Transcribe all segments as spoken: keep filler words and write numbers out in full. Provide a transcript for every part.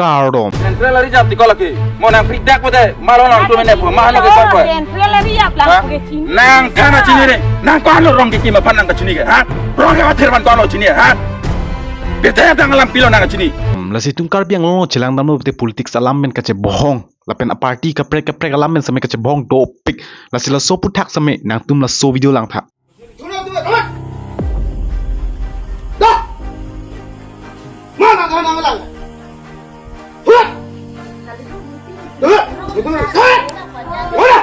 kardom. Central area jap tiko lagi. Mo nang free dak pade, malo nang tu mene po, mahano ke sar po. Central area jap lang Ha? ke chini. Nang kana chini re, nang ko ano rong ke kima pan nang ke chini ke, ha? Rong ke athir man ko ano chini, ha? Bete dang alam pilo nang ke chini. Hmm, lasi itum Karbi Anglong chelang damlo te politics alam pen kachebohong. Lapen a party kaprek kaprek alam pen same kachebohong dopik. Lasi laso aphuthak same nangtum laso video langtha. Mana kau nang lang? Hut! Hut! Hut! Hut! Mana?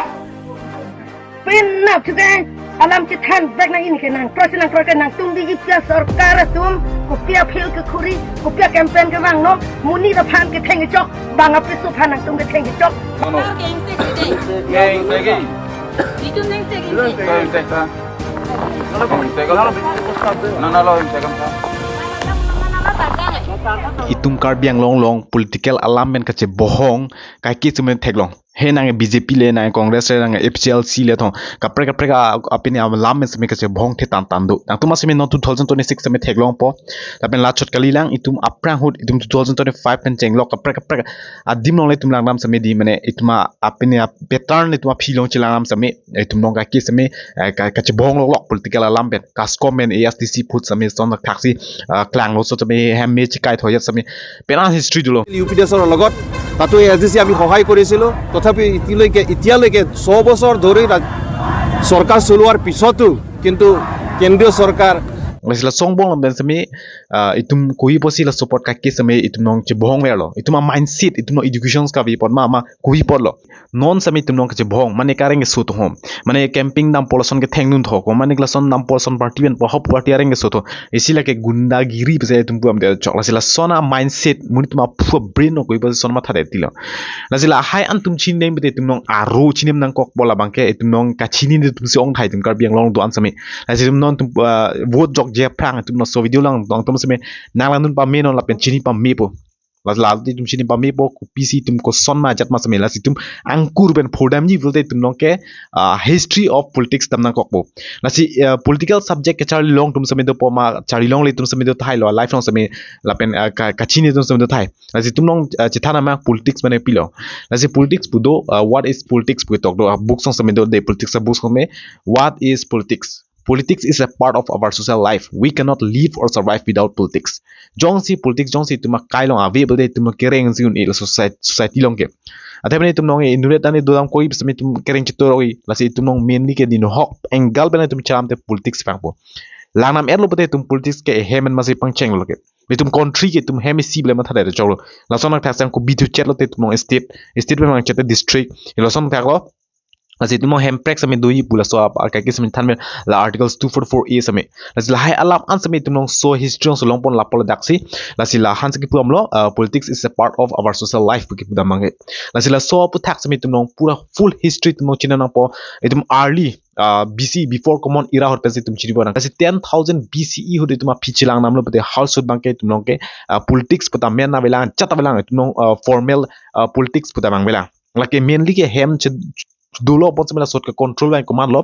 Penap juga. Alam chethan bek nang ini ke nang cross nang cross ke nangtum biji pia sorkar atum kopi aphil kekhuri kopi campaign kevang no monit aphan ketheng kechok bang apiso aphan nangtum ketheng kechok. Mano? Neng segi. Itu neng segi. Lo insek ta. Lo insek ta. Nana lo insek ta. Itum Karbi Anglong along political alam pen kachebohong kaike same theklong. He nang B J P le, nang Congress le, nang F C L C le thong. Kaprek kaprek a, apini alam pen same kachebohong the tan tan do. Nangtum same non two thousand twenty-six same theklongpo. Lapen la chot kalilang itum aphrang ahut itum two thousand twenty-five pen chenglok kaprek kaprek adim along le itum langdam same di mane itum a apini a pattern itum aphi along chelangdam same itum along kaike same, eh, ka, kachebohong loklok political alam pen. Kaskom pen A S D C put same son thaksi, eh, klanglo so same hem me chikai thoyat same. Penang history dolo. U P D এছৰ লগত তাতো এ S D C আমি সহায় কৰিছিলোঁ। তথাপি এতিয়ালৈকে, এতিয়ালৈকে ছয় বছৰ ধৰি ৰাজ-, চৰকাৰ চলোৱাৰ পিছতো কিন্তু কেন্দ্ৰীয় চৰকাৰ Lasi la songbong lam pen same, ah, itum kopi pusi la support kaike same itum along chebohong verlo. Itum a mindset, itum along education kavi apot ma, ma kopi apotlo. Non same itum along kachebohong, mane kareng keso atum. Mane campaign dampo lason ketheng dun tho, ko mane lason dampo lason party pen po hop party areng keso atum. Isi lake gundagiri pese itum pu amde chok. Lasi lason a mindset, monit atum aphu brain no kopi pusi lason matha det tilo. Lasi lahai an atum chini deng pute itum along aro chini nangkokpo labang ke itum along kachini atum si ongthai itum Karbi Anglong do-an same. Lasi itum non itum, ah, vote jokje aphrang itum laso video lang nangtum same nang langdun pame non lapen chini pamepo. Lasi la itum chini pamepo kopisi itum koson ma jat ma same lasi itum angkur pen phodamji pulote itum along ke, ah, history of politics dam nangkokpo. Lasi, ah, political subject kecharli long atum same dopo ma charli longle itum same do thailo life along same lapen, ah, ka, kachini atum same do thai. Lasi itum along, ah, chethan ama politics mane pilo. Lasi politics pu do, ah, what is politics pu tok do, ah, book song same do de politics a book song me, what is politics? Politics is a part of our social life. We cannot live or survive without politics. Jongsi politics, jongsi itum akai along ave belde itum kereng si un-e la society, society along ke. Athe mane itum along e inure tani dolam koi bisami itum kereng chitoroi. Lasi itum along mainly ke dino hok angle pen itum charam te politics pangpo. Langnam erlo pute itum politics ke hem pen masi pangchenglo ke. Itum country ke itum hem isi ble matha dai choklo. Lason thak sang ko bitu chetlo te itum along state. State pen mang chet te district. Lason thaklo. Lasi itum along hemprek same doji pu laso ap, kaike same than me la articles two forty-four A same. Lasi lahai alam an same itum along so history along so longpon lapu ladak si. Lasi la han si kipu damlo, uh, politics is a part of our social life pu kipu dam abang ke. Lasi laso aphuthak same itum along pura full history itum along chini nangpo. Itum early, uh, B C, before common era ahut pensi itum chinipo nang. Lasi ten thousand B C E ahut itum aphi chelang damlo pute hal sut abang ke itum along ke, uh, politics pu ta men avelang, jat avelang itum along, uh, formal, uh, politics pu ta abang avelang. Lake mainly ke hem che dolo apot same la sot ke control abang komatlo,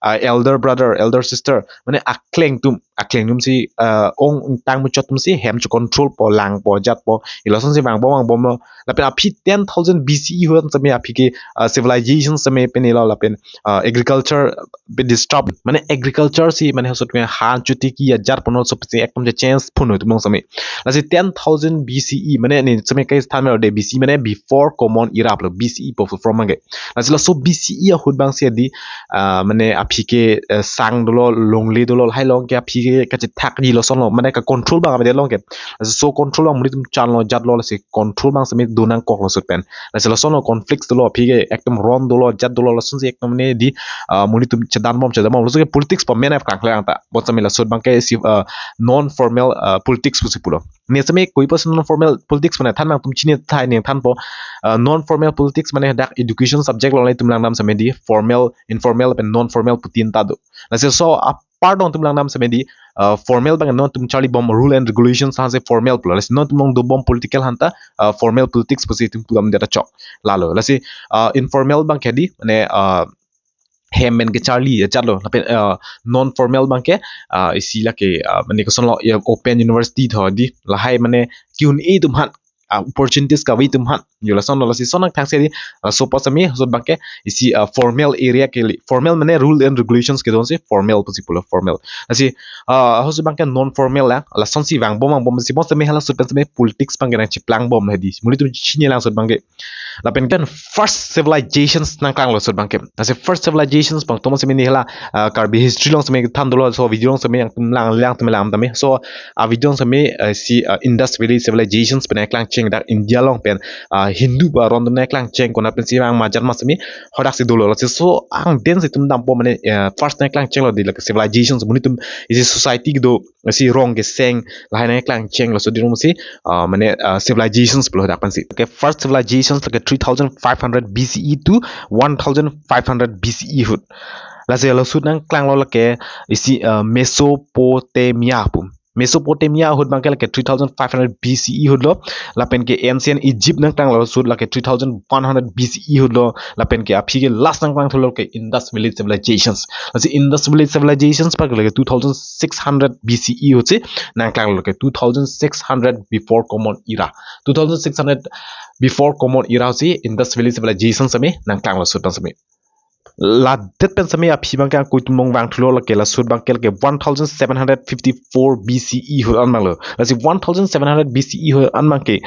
ah, elder brother, elder sister, mane akleng atum, akleng atum si, ah, ong tang muchot atum si hem che control po, langpo, jatpo, ilason si vangpo vangbomlo. Lapen aphi ten thousand B C E ahut same aphi ke, ah, civilization same pen ilo lapen, ah, agriculture pen disturb, mane agriculture si mane hasot ke han chuti ki ajat pono so si ekdom je change phun itum along same. Lasi ten thousand B C E, mane ne same kai than me de B C E, mane before common era lo, B C E po from abang ke. Lasi laso B C E ahut abang si di, ah, mane aphi ke, eh, sang dolo, longle dolo, lahai along ke aphi ke kachethakji lason lo, mane ka control abang ave along ke. Lasi so control abang monit atum chan lo, jat lo, lasi control abang same do nangkoklo sut pen. Lasi lason lo conflicts dolo, aphi ke ekdom ron dolo, jat dolo, lason si ekdom ne di, ah, monit atum chedanbom, chedanbom. Laso ke politics pa men ap kangklang ta. Apot same la sut abang ke si, ah, non formal, ah, politics pusi pulo. Ne same kopi pusi non formal politics pu ne than nangtum chini thai ne thanpo, ah, non formal politics mane dak education subject along le itum langdam same di formal, informal pen non formal pu tin ta do. Lasi so apart along itum langdam same di, ah, formal abang non itum charlibom rule and regulations han si formal pulo. Lasi non itum along dobom political han ta, ah, formal politics pusi itum pu dam det ta chok. Lalo. Lasi, ah, informal abang ke di, mane, ah, hem pen kecharli ajat lo. Lapen, ah, non formal abang ke, ah, isi lake, ah, mane koson lo, ya, open university tho di. Lahai mane ki-un-e atum han ah, opportunities kave atum aphan. Jo lason lo, lasi lason nangthaksi di, ah, laso apot sitame, laso abangke isi, ah, formal area kali. Formal mane rule and regulations kedo si formal pusi pulo, formal. Lasi, ah, laso abangke non formal lang, lasonsi vangbom vangbom si bonsitame hala laso pen sitame politics abangke nangcheplangbom hedi. Monit atum chini lang laso abangke. Lapen ke first civilizations nangklanglo laso abangke. Lasi first civilizations abang tomo sitame neli hala, ah, Karbi history along sitame than dolo, laso video along sitame nangtum lang lang sitame lang tame. So, ah, video along sitame, ah, si, ah, Indus Valley civilizations pen nangklangcheng, dak India along pen, ah, Hindu aron atum nangklangcheng, konat pensi vang majar ma sitame hadak si dolo. Lasi laso angdeng si itum dampo mane, ah, first nangklangchenglo di lake civilizations, monit atum isi society kedo, isi rong keseng lahai nangklangchenglo, laso adim si, ah, mane, ah, civilizations pulo dak pensi. Okay, first civilizations lake three thousand five hundred B C E to one thousand five hundred B C E ahut. Lasi laso ahut nangklanglo lake isi, ah, Mesopotamia pu. Mesopotamia ahut abangke lake three thousand five hundred B C E ahut lo. Lapen ke ancient Egypt nangklanglo laso ahut lake three thousand one hundred B C E ahut lo. Lapen ke aphi ke last nangklang thulo ke Indus Valley civilizations. Lasi Indus Valley civilizations abangke lake two thousand six hundred B C E ahut si nangklanglo, ke two thousand six hundred before common era. Two thousand six hundred before common era si Indus Valley civilizations sitame nangklanglo laso ahut sitame. Ladet pen sitame aphi abangke ako itum along vang thulo lake laso ahut abangke lake one thousand seven hundred fifty-four B C E ahut an abanglo. Lasi one thousand seven hundred B C E ahut an abangke,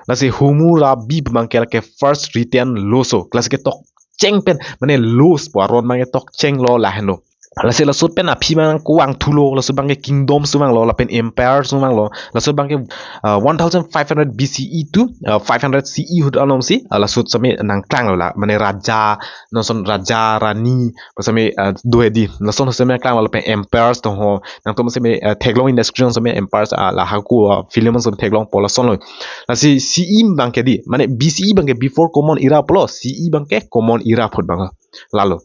lasi Hammurabi abangke lake first written law so, lasi ketok cheng pen, mane laws pu aron abangke tok chenglo lahenlo. Lasi laso ahut pen aphi abang ako vang thulo, laso ahut abangke kingdoms vanglo, lapen empires vanglo. Laso ahut abangke, ah, one thousand five hundred B C E to, ah, five hundred C E ahut along si, ah, laso ahut sitame nangklanglo la, mane raja, non ason raja, rani, pu sitame, ah, do hedi. Lason ahut sitame nangklanglo, lapen empires do ho. Nangtum sitame, ah, theklong, industry sitame empires, ah, la hako, ah, film sitame theklongpo lasonlo. Lasi C E abangke di, mane B C E abangke before common era pulo, C E abangke common era ahut abang. Lalo.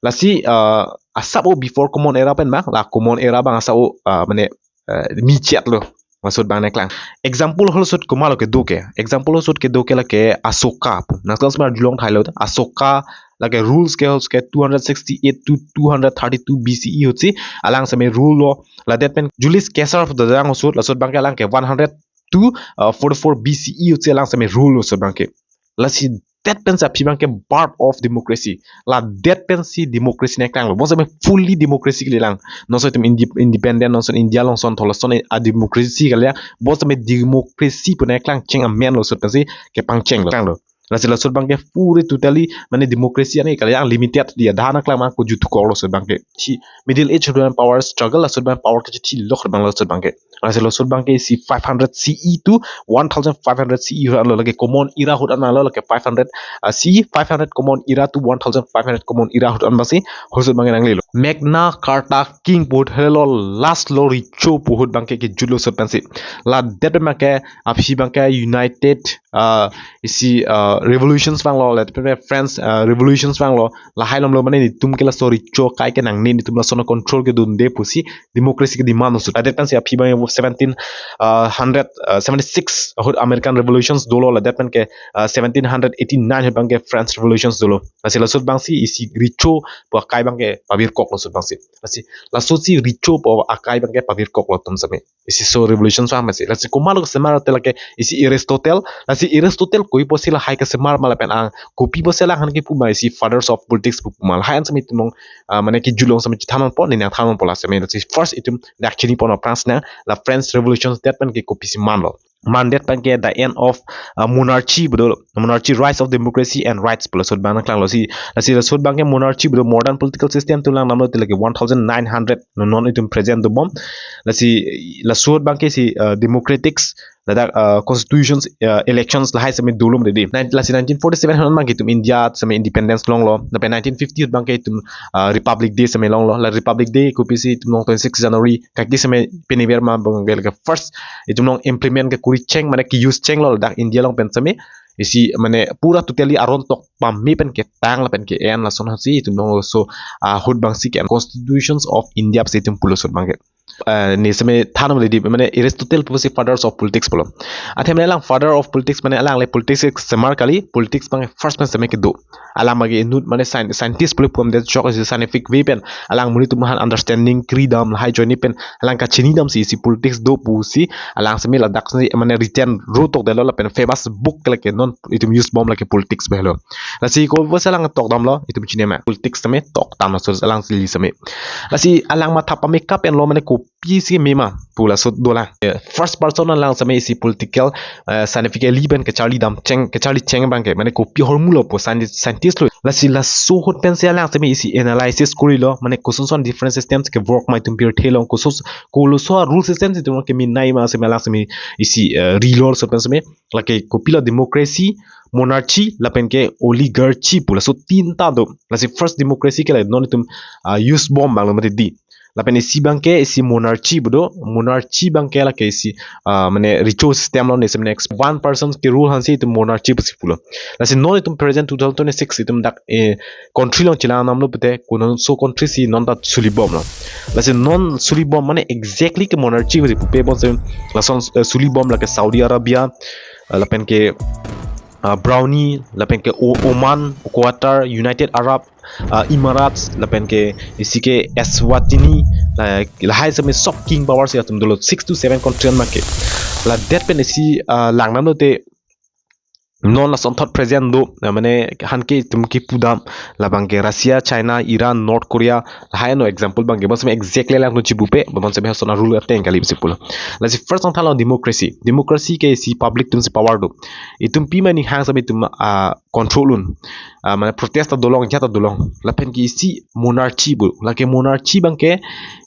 Lasi, ah, asap o before common era pen abang, la common era abang asap o, ah, mane, ah, michet lo. Laso ahut abang nangklang. Example halaso ahut komatlo kedo ke. Example halaso ahut kedo ke lake Asoka pu. Nangtum sitame arjulong thailo, Asoka lake rules ke halaso ahut ke two hundred sixty-eight to two hundred thirty-two B C E ahut si alang sitame rule lo. Ladet pen Julius Caesar pu dodang halaso ahut, laso ahut abangke alang ke one hundred to, uh, forty-four B C E ahut si alang sitame rule lo laso ahut abangke. Lasi det pensi aphi abangke birth of democracy. Ladet pensi democracy nangklanglo. Bonsitame fully democracy kali lang. Non ason itum indi-, independent, non ason India along ason tholo ason a democracy kali lang. Bonsitame democracy pu nangklangcheng amen laso ahut pensi kepangchenglo, klanglo. Lasi laso ahut abangke fully totally mane democracy ani kali lang, limited dia dana klang ma ko jutu kok laso ahut abangke. Thi Middle Age ahut abang power struggle, laso ahut abang power kachethilok ahut abang laso ahut abangke. Lasi laso ahut abangke isi five hundred C E to one thousand five hundred C E ahut lo, lake common era ahut an lo, lake five hundred, ah, C E, five hundred common era to one thousand five hundred common era ahut an abangsi halaso ahut abangke nanglelo. Magna Carta King pu ahut helo last law recho pu ahut abangke kejutlo laso ahut pensi. Ladet pen abangke aphi abangke United, ah, isi, ah, revolutions vanglo, ladet pen French, ah, revolutions vanglo, lahai alam lo mane netum ke laso recho akai ke nangne, netum lason control kedunde pusi democracy ke demand laso ahut. Ladet pensi aphi abang seventeen, ah, hundred, ah, seventy-six ahut American revolutions dolo, ladet pen ke, ah, seventeen hundred eighty-nine ahut abangke French revolutions dolo. Lasi laso ahut abangsi isi recho pu akai abangke pavirkok laso ahut abangsi. Lasi laso si recho pu akai abangke pavirkoklo atum sitame. Isi laso revolutions vang masi. Lasi komatlo kesemar te lake isi Aristotle. Lasi Aristotle koi pusi lahai kesemar ma lapen ang kopi pusi alang aphan kepu ma isi fathers of politics pu ma, lahai an sitame itum along, ah, mane kejulong sitame chethan ponpo, neli nangthan ponpo la sitame. Lasi first itum dak chini pon aphrang si nang la French Revolution det pen ke kopisi manlo. Mandet pen ke the end of, uh, monarchy pu do, monarchy, rise of democracy and rights pu laso ahut abang nangklanglo si. Lasi laso ahut abangke monarchy pu do modern political system atum lang damlo te lake one thousand nine hundred non itum present dobom. Lasi laso ahut abangke si, uh, democratics, ladak, uh, constitutions, uh, elections lahai sitame dolo mede di. Nine-, lasi nineteen forty-seven ahut abangke itum India sitame independence longlo. Lapen nineteen fifty ahut abangke itum, uh, Republic Day sitame longlo. La Republic Day kopisi itum long twenty-six January kaki sitame pini ver ma abangke lake first itum along implement kekori cheng, mane ke-use chenglo ladak India along pen sitame. Isi mane pura totally aron tok pame pen ketang lapen ke-en lason ahut si itum along laso, ah, ahut abangsi ke-en Constitutions of India si itum pulo laso ahut abangke. eh, ne seme than mane di, mane Aristotle pusi fathers of politics pulo. Athe mane alang father of politics mane alang le politics ke semar kali, politics abang first pen seme kedo. Alang abang inut mane scien-, scientist pulo pu-an det chok isi scientific way pen alang monit atum aphan understanding kridam lahai ajoine pen alang kachinidamsi isi politics do pusi alang seme ladak si mane written ro tokdetlo lapen famous book ke lake non itum use bom lake politics pu helo. Lasi ko pusi alang tokdamlo itum chini ma politics seme tokdam laso alang si seme. Lasi alang matha pameka penlo mane kopisi mema pu laso dolang. Eh, first person alang seme isi political, eh, scientifically pen kacharlidam cheng, kacharli cheng abang ke mane kopi ahormu lo pu scien-, scientist lo. Lasi laso ahut pensi alang seme isi analysis korilo mane koson son different systems ke work ma itum pirthe long, koson koloso rule system itum keminai ma seme alang seme isi, eh, rilor so pen seme lake kopilo democracy, monarchy lapen ke oligarchy pu laso tinta do. Lasi first democracy ke la non itum, ah, use bom abang lo mati di. Lapen isi abang ke isi monarchy pu do, monarchy abang ke lake isi, ah, mane recho system lo ne seme next one person ke rule aphansi itum monarchy pusi pulo. Lasi non itum present two thousand twenty-six itum dak, eh, country along chelang damlo pute konon so country si non ta suli bomlo. Lasi non suli bom mane exactly ke monarchy pusi pupe bom seme lason, eh, suli bom lake Saudi Arabia, eh, lapen ke, ah, Brunei, lapen ke O-, Oman, Qatar, United Arab, ah, Emirates, lapen ke isi ke Eswatini, la-, lahai seme sob king power si atum dolo six to seven country an make. La det pen isi, ah, lang damlo te non lasonthot present do, ah, mane han ke itum kepudam labang ke Russia, China, Iran, North Korea, lahai ano example abang ke bom seme exactly lang no chibupe, bom seme hason rule ateng kali pusi pulo. Lasi first angthalo democracy. Democracy ke isi public atumsi power do. Itum pima ning hang seme itum, ah, control un. Ah, mane protest ta dolong, jat ta dolong. Lapen ke isi monarchy pu. Lake monarchy abang ke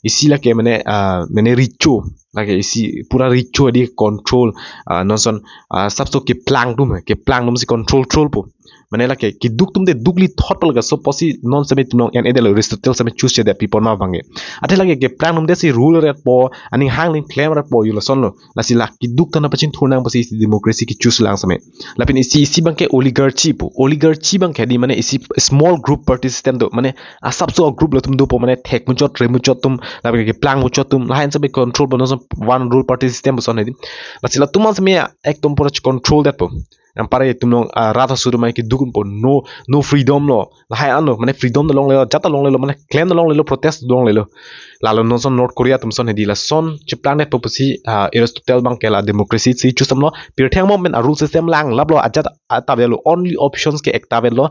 isi lake mane, ah, mane recho. Lake isi pura recho di control, ah, non son, ah, sabso keplang atum, keplang atumsi control control po. Mane lake keduk atum te dukli thot pal ka so pusi non seme itum along en edelo Aristotle seme choose chede people ma abang ke. Athe lake keplang atum te si rule ret po, aning hang ling klem ret po yo lason lo. Lasi la keduk atum ta pachinthur nang pusi isi democracy ke choose lang seme. Lapen isi isi abang ke oligarchy pu. Oligarchy abang ke di mane isi small group party system do. Mane asapso group lo atum dopo mane thek muchot re muchot atum lapen keplang muchot atum lahai seme control po non son one rule party system puson hedi. Lasi latum an seme ekdom pura control detpo. Anpar itum along, ah, rat asur mai keduk un po no, no freedom lo. Lahai ano mane freedom ta longlelo, jat ta longlelo, mane klem ta longlelo, protest ta longlelo. Lalo non son North Korea atum son hedi lason cheplang detpo pusi, ah, Aristotle abang ke la democracy si choose damlo. Pirthe angbong pen a rule system lang laplo, ajat atap lo, only options ke ekta avelo.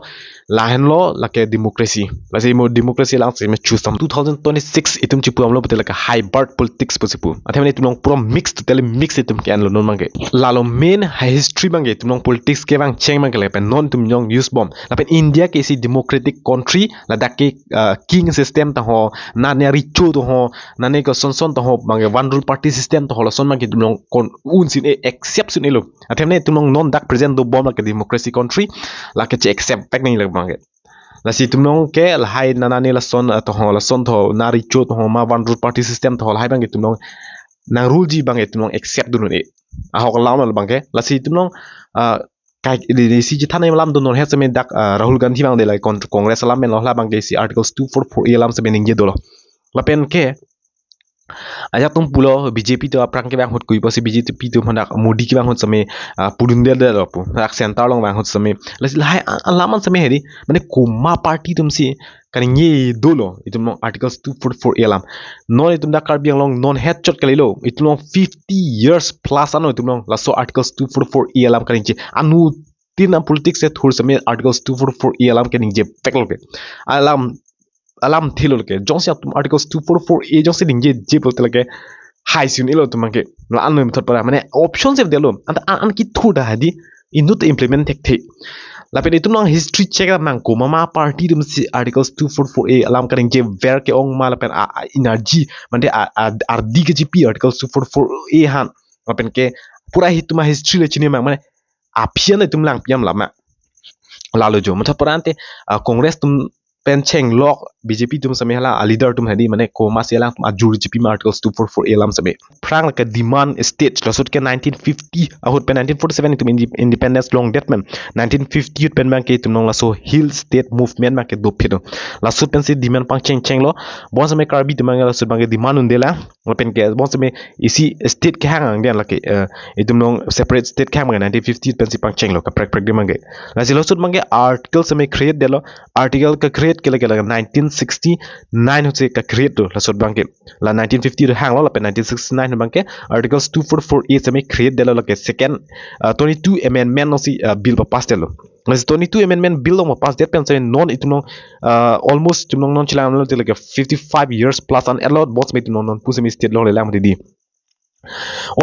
Lahenlo lake democracy. Lasi mo democracy lang seme choose dam. Two thousand twenty-six itum chipu damlo pute lake hybrid politics pusi pu. Athe mane itum along pura mix, totally mix itum ke-enlo non abang ke. Lalo main history abang ke itum along politics kevang cheng abang ke lapen non itum along use bom. Lapen India ke isi democratic country, ladak ke, ah, king system ta ho, nane recho ta ho, nane koson son ta ho, abang ke one rule party system ta ho, lason abang ke itum along kon un si un-e, accept si un-elo. Athe mane itum along non dak present dobom lake democracy country, lake che accept vek nangji lake abang ke. Lasi itum along ke lahai nana ne lason, eh, ta ho, lason ta ho, na recho ta ho, ma one rule party system ta ho, lahai abang ke itum along nang rule ji abang ke itum along accept dun un-e. Ahok alam lo abang ke. Lasi itum along, ah, kai di, di si chethan alam do non het seme dak, ah, Rahul Gandhi abang de la con-, Congress alam menlo, la abang ke si Articles two four four A alam seme ningje dolo. Lapen ke ajat atum pulo B J P atum aphrang kevang ahut kui pusi B J P atum hadak Modi kevang ahut seme, ah, pudun del del lo pu. Hadak center along vang ahut seme. Lasi lahai a-, alam an seme hedi. Mane komat party atumsi kaningje dolo itum along Articles two four four A alam. Non itum dak Karbi Anglong non het chot kalilo. Itum along fifty years plus ano itum along laso Articles two four four A alam kaningje. Anuttin a politics ethur seme Articles two four four A alam kaningje vek lo ke. Alam alam thilo ke. Jongsi atum Articles two four four A jongsi ningjeje pulote lake hai si un-elo atum abang ke. La an methot para. Mane option se delo. An, an, an kethur ta hedi. Inut implement thekthe. Lapen itum along history check ra nang komat ma party atumsi Articles two four four A alam kaningje ver ke-ong ma lapen a, a energy. Mane a, a, ardi kechipi Articles two four four A aphan. Lapen ke pura itum a history le chini ma. Mane aphi an itum lang piam lama. Lalo jo. Methot para ante, ah, Congress atum pen chenglok B J P atum seme hala a leader atum hedi mane komatsi alang atum ajur chipi ma Articles two four four A alam seme. Aphrang ke demand state laso ke nineteen fifty ahut pen nineteen forty-seven itum inde- independence longdet pen nineteen fifty ahut pen abangke itum along laso hill state movement abangke dophet. Laso pensi demand pangcheng chenglo. Bonseme Karbi atum abangke laso abangke demand un'edelang. Lapen ke bonseme isi state kehang angdeng lake, eh, itum along separate state kehang abangke nineteen fifty pensi pangchenglo kaprek prek adim abangke. Lasi laso abangke article seme create detlo. Article ke create ke lake lake nineteen sixty-nine ahutsi ke create lo laso abangke. La nineteen fifty hanglo lapen nineteen sixty-nine abangke Articles two four four A seme create detlo lake second, uh, twenty-two amendment alongsi, uh, bill papass detlo. Lasi twenty-two amendment bill along papass det pen seme non itum along, uh, almost itum along non chelanglo te lake fifty-five years plus an-etlo bonseme itum along non pu seme state longle lang didi.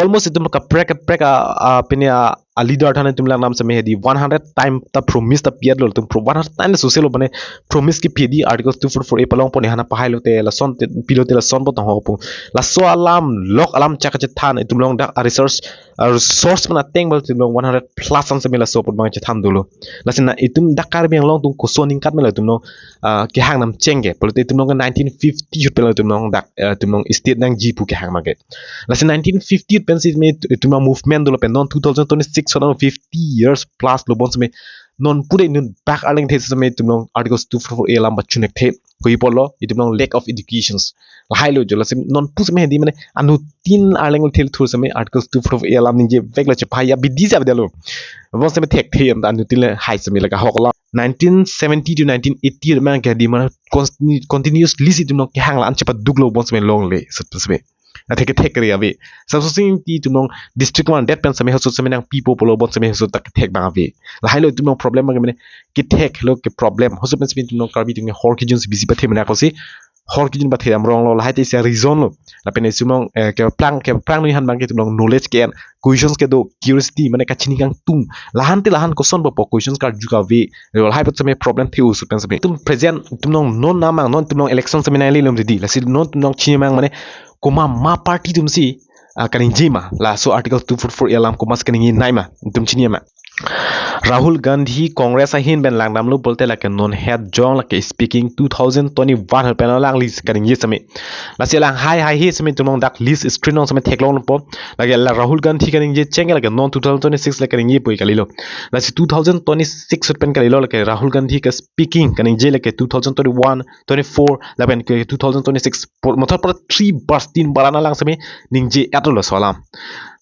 Almost itum kaprek kaprek a, a pine a, a leader than itum lang nam seme hedi one hundred time ta promise ta piat lo itum pro one hundred time sose lo mane promise kepi di Articles two four four A palongpo ne hana pahai lote lason te pilo te lason po tong ho pu. Laso alam lok alam chak chethan itum along dak a research, a resource mana teng bal itum along one hundred plus an seme laso apot abang chethan dolo. Lasi na itum dak Karbi Anglong atum koson ningkat mela itum along, ah, kehang nam chengke. Pulote itum along nineteen fifty ahut pen itum along dak, eh, itum along state nangji pu kehang abangke. Lasi nineteen fifty ahut pensi me itum along movement dolo pen non two thousand twenty-six so fifty years plus lo bonseme non pura inut bak arleng the seme itum along Articles two four four A alam pachun-ekthe. Koi apotlo itum along lack of educations. Lahai lo jo lasi non pu seme hedi mane anuttin arleng thil thur seme Articles two four four A alam ningjevek lo chepai ya bidi ja bidalo. Bonseme thekthe anuttin le hai seme lake ahok lo. Nineteen seventy to nineteen eighty abangke hedi mane continu- continuously si itum along kehang la-an chepaduk lo bonseme longle sat seme. Athe kethek kere ave. Sat sosing ti itum along district one det pen seme hosot seme nangpipo pulo bonseme hosot ta kethek abang ave. Lahai lo itum along problem abangke mane kethek lo ke problem. Hosot pen seme itum along Karbi atum ke hor kejun si bisi pathe mane akosi hor kejun pathe damrong lo lahai te isi reason lo. Lapen itum along, eh, keplang keplang nui han abangke itum along knowledge ke-en, questions kedo, curiosity mane kachini kangtung. Lahan te lahan koson po po questions karju kave. Lahai apot seme problem the usu pen seme. Itum present itum along non namang non itum along election seme nanglelom didi. Lasi non itum along chini mang mane komat ma party atumsi, ah, kaningje ma. Laso Article two four four A alam komat kaningje nai ma. Itum chini ma. Rahul Gandhi Congress ahin pen langdamlo pulote lake non het jong lake speaking two thousand twenty-one ahut pen alangli kaningje seme. Lasi alang hai hai he seme itum along dak list screen along seme theklongpo. Lake la Rahul Gandhi kaningje cheng lake non two thousand twenty-six lake kaningje pu kalilo. Lasi two thousand twenty-six ahut pen kalilo lake Rahul Gandhi ke speaking kaningje lake two thousand twenty-one, twenty-four lapen ke two thousand twenty-six. Por- mothot por three bars tin bar an alang seme ningje-etlo laso alam.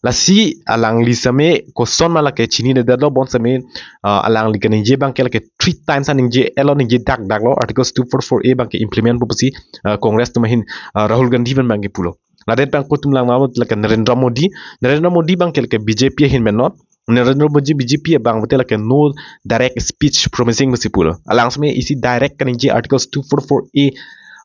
Lasi alangli seme koson ma lake chinidedetlo bonseme, ah, alangli kaningje abangke lake three times aningje-etlo ningje dak daklo Articles two four four A abangke implement pu pusi, ah, Congress atum ahin, ah, Rahul Gandhi pen abangke pulo. Ladet abang ko itum langdamlo lake Narendra Modi. Narendra Modi abangke lake B J P ahin pen lo. Narendra Modi B J P abang pulote lake no direct speech promising pusi pulo. Alang seme isi direct kaningje Articles two four four A,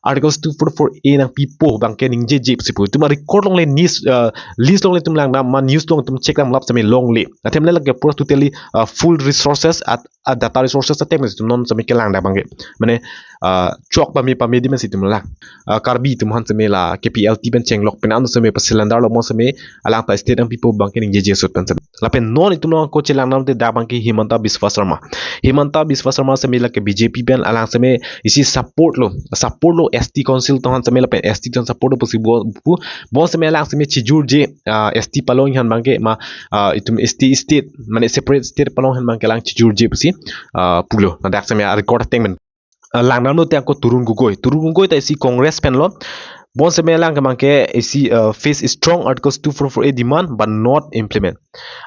Articles two four four A nangpipo abangke ningjeje pusi pulo. Itum a record longle news, uh, list longle itum langdam ma news along itum check dam lap seme longle. Athema lake pura totally, uh, full resources at, at data resources atem itum non seme kelangdam abangke. Mane, uh, chok pame pame di masi itum lang. Uh, Karbi atum aphan seme la K P L T pen chenglok pen ano seme pa cylinder lo mo seme alang ta state nangpipo abangke ningjeje ahut pen seme. Lapen non itum along ko chelang nam te dak abangke Himanta Biswa Sarma. Himanta Biswa Sarma seme lake B J P pen alang seme isi support lo. Support lo S T council atum aphan seme lapen S T atum support lo pusi bo pu bonseme alang seme chijurje, ah, S T palong han abangke ma, ah, itum S T state mane separate state palong han abangke alang chijurje pusi, ah, pulo. Na dak seme record ateng pen. Ah, langdamlo te ako Tarun Gogoi. Tarun Gogoi ta isi Congress pen lo. Bonseme alang ke abangke isi, ah, face strong Articles two four four A demand but not implement.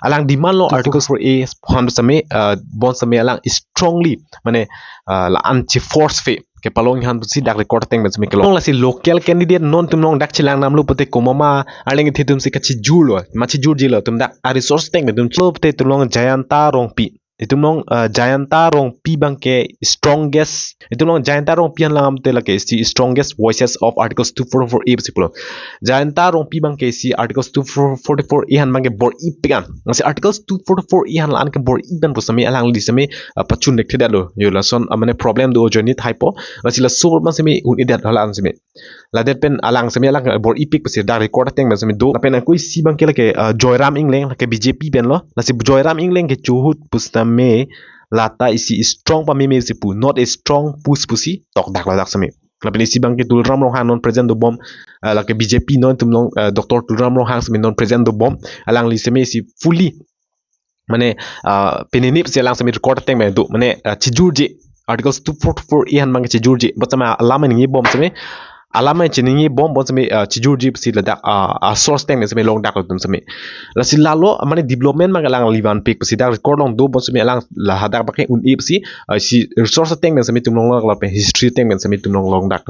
Alang demand lo Articles four A han seme, ah, bonseme alang strongly mane, ah, la-an che force fe kepalong han pusi dak record ateng pen seme kelong. Lasi local candidate non itum along dak chelang namlo pulote komat ma arleng the atumsi kachijurlo, ma chijurjelo itum dak a resource ateng pen itum chilo pulote itum along Jayanta Rongpi. Itum along, uh, Jayanta Rongpi abangke strongest. Itum along Jayanta Rongpi han langdam te lake isi strongest voices of Articles two four four A pusi pulo. Jayanta Rongpi abangke isi Articles two four four A han abangke bor-ipik an. Lasi Articles two four four A han la-an ke bor-ipik an pu seme alangli seme, uh, pachun-ekthe detlo. Yo lason, uh, mane problem do ajoine thaipo. Lasi laso abang seme un-edet hala an seme. Ladet pen alang seme alang bor-ipik pusi dak record ateng pen seme do. Lapen ako isi abangke lake, uh, Joyram Engleng lake B J P pen lo. Lasi Joyram Engleng ke chohut pusitame lata isi strong pameme si pu, not a strong push pusi tokdak ladak seme. Lapen isi abangke Tuliram Ronghang non present dobom, ah, lake B J P non itum along, ah, Doctor Tuliram Ronghang seme non present dobom, alangli seme isi fully mane, ah, pinini si alang seme record ateng me do, mane, ah, chijurji, Articles two forty-four A han abangke chijurji, but seme alam ningje bom seme, alam chiningje bom, but seme, ah, chijurji si ladak, ah, ah, source ateng me seme longdak atum seme. Lasi lalo, mane development abang alangli vanpik pusi dak record along do, but seme alang lahadak abangke un-e pusi, ah, si resource ateng me seme itum longlong lapen history ateng me seme itum longlong dak.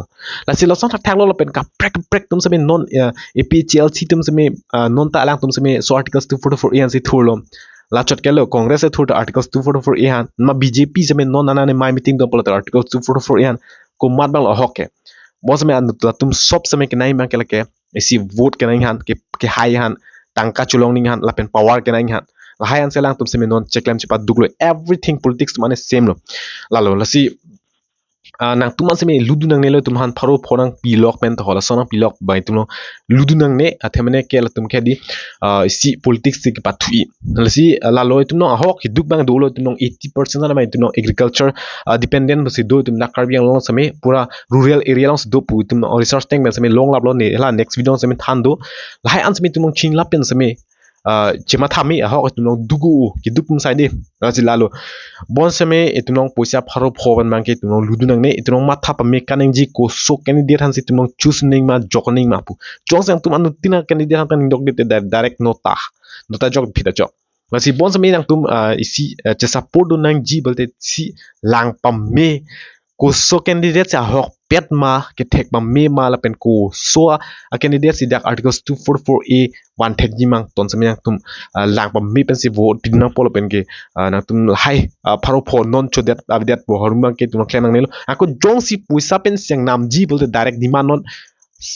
Lasi lason thakthak lo lapen kaprek kaprek atum seme non, ah, A P H L C atum seme, ah, non ta alangtum seme laso Articles two forty-four A han si thurlo. Lachot ke lo Congress si thur ta Articles two forty-four A han, ma B J P seme non anane mai meeting do pulote Articles two forty-four A han komat abang lo ahok ke. Bonseme an latum sob seme kenai abangke lake isi vote kenai han, ke, kehai han, tangka cholong ning han, lapen power kenai han. Lahai ansi alangtum seme non cheklem chepaduk lo, everything politics atum ane same lo. Lalo, lasi, ah, nangtum an seme ludu nangne lo, itum aphan pharo pho nangpilok pen to, laso nangpilok abang itum along ludu nangne, athe mane ke latum ke di, ah, isi politics si kepathui. Lasi, ah, lalo itum along ahok keduk abang dolo, itum along eighty percent ana abang itum along agriculture, ah, dependent pusi do, itum dak Karbi Anglong seme pura rural area along si do pu, itum along research ateng me seme longlap lo ne, la next video seme than do. Lahai an seme itum along chinglap pen seme, ah, chematha me ahok itum along dugu keduk atum sai de. Lasi lalo, bonseme itum along poisa pharo pho pen abangke itum along ludu nangne, itum along matha pame kaningje koso candidate hansi itum along choose ning ma jok ning ma pu. Jongsi nangtum anuttin a-candidate han kaningdok det te di-, direct nota, nota jok phit ajok. Lasi bonseme nangtum, ah, isi, ah, chesupport do nangji pulote si lang pame, koso candidate si ahokpet ma, kethek pame ma, lapen koso a-candidate si dak Articles two forty-four A vanthekji ma, ton seme nangtum, ah, lang pame pensi vote pidun nangpo lapen ke, ah, nangtum lahai, ah, pharo pho non chodet avedetpo, ahormu abangke itum along klem nangne lo. Ako jongsi poisa pen seng namji pulote direct demand non,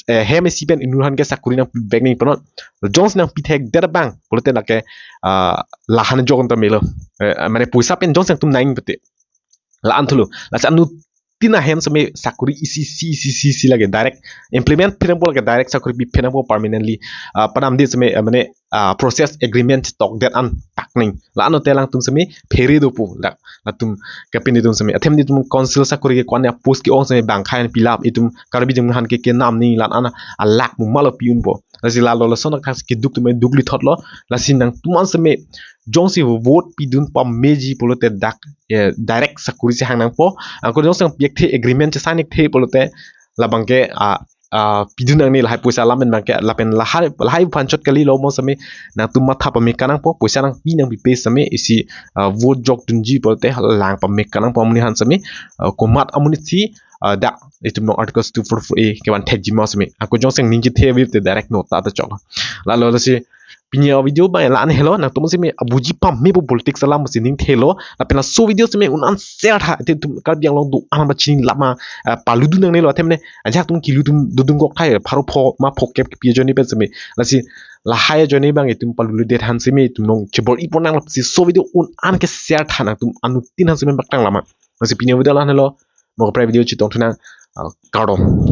eh, hem isi pen inut aphan ke sakori nangpi bek ning pu non. Jongsi nangpi thekdet abang pulote lake, ah, lahan jok anta melo. Eh, mane poisa pen jongsi nangtum nang pute. La-an thulo. Lasi anuttin ahem seme sakori isi isi isi isi isi lake direct implement phi nangpo, lake direct sakori piphi nangpo permanently. Ah, padam di seme, ah, mane, ah, process agreement tokdet an tak ning. La-an hotel alangtum seme phere dopo dak. Latum kapin itum seme. Athe mane itum council sakori ke ko-an a-post ke-ong seme bang khai an pilap, itum Karbi Anglong aphan ke kenam ning la-an alak mu malo pi-unpo. Lasi lalo lason akhak keduk atum duk lithot lo. Lasi nangtum an seme jongsi vote pidun pameji pulote dak, eh, direct sakori si hang nangpo. Ako jongsi nangpi-ekthe, agreement chesign-ekthe pulote labangke, ah, ah, pidun nangne lahai poisa alam pen abangke, lapen lahai, lahai aphan chot kali lo, bonseme nangtum matha pame kanangpo, poisa nangpi nangpipe seme isi, ah, vote jokdunji pulote lang pame kanangpo amonit aphan seme, ah, komat amonit si, ah, dak itum along Articles two forty-four A kevanthekji ma seme. Ako jongsi ningje the ave te direct nota ta chok. Lalo lasi pini a-video abang la-an helo, nangtum seme abuji pamepo politics alam pusi ning thelo, lapen laso video seme un-an share tha, athe itum Karbi Anglong do-an pachini lama, ah, paludu nangne lo, athe mane ajahak atum kilu atum dodung kok thai, pharo pho ma phokep kipi ajoine pen seme. Lasi lahai ajoine abang itum paluledet aphan seme itum along chebor-ipo nang, lasi laso video un-an ke share tha, nangtum anuttin aphan seme bak tang lama. Lasi pini a-video la-an helo, mo kaprek video chetong thu nang, ah, kardom.